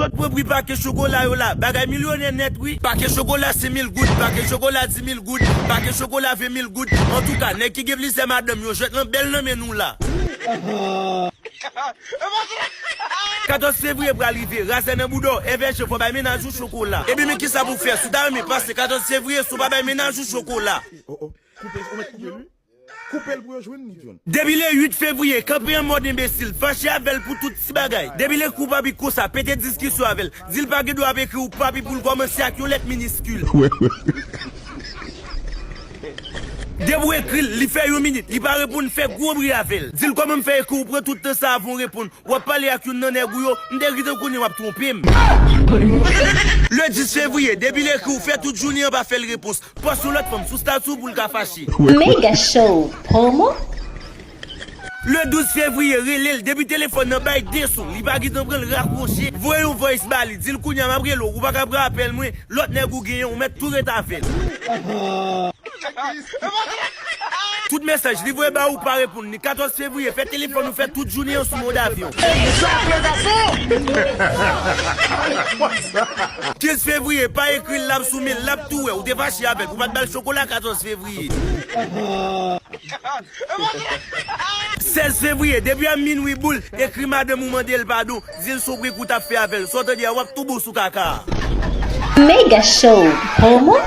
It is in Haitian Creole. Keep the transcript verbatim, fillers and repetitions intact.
Sot pran pri pake chokola yo la. Bagay milyonè nèt wi. Pake chokola senk mil goud, pake chokola dis mil goud, pake chokola ven mil goud. Antouka, nèg ki gen plizyè madanm yo jwèt lan bèl nan men nou la. Katòz fevriye pral rive, razè nan bouda w, èvè je fò bay mennaj ou chokola. Epi men kisa pou fè, si w ta renmen pase katòz fevriye, si w pa bay mennaj ou chokola. Oh, oh. Koupe, ou mèt koupe li. Koupe l pou yo jwenn li, John. Depi le uit fevriye, kanpe an mòd enbesil, fache avè l pou tout ti bagay. Depi le kou pa pi konsa, pete diskisyon avè l. Di l pa gen dwa ap ekri w papi pou l kòmanse ak yon lèt miniskil. Depi w ekri l, li fè yon minit, li pa reponn, fè gwo bri avè l. Di l kòman m fè ekri w pran tout tan sa avan w reponn. W ap pale ak youn nan nèg ou yo, m te gentan konnen w ap twonpe m. Le dis fevriye, depi l ekri w, fè tout jounen an pa fè l repons. Pòs yon lòt fanm sou stati w pou l ka fache. Mega Show promo. Le douz fevriye, rele l, depi telefòn nan bay de son, li pa gentan pran l, rakwoche. Voye yon voice ba li, di l kounye a m ap rele w, ou pa ka pran apèl mwen, lòt nèg ou genyen, ou mèt tou ret avè l. Tout mesaj li voye ba ou pa reponn li. Katòz fevriye, fè telefòn ou fè tout jounen an sou mòd avyon. Kenz fevriye, pa ekri l, l ap sou men l, l ap tou wè ou te fache avè l pou w pa t ba l chokola katòz fevriye. Sèz fevriye, depi a minwi boul, ekri madanm ou mande l padon, di l se yon prank ou t ap fè avè l. Sa w tande a, w ap tou bon sou kaka a. Mega Show promo.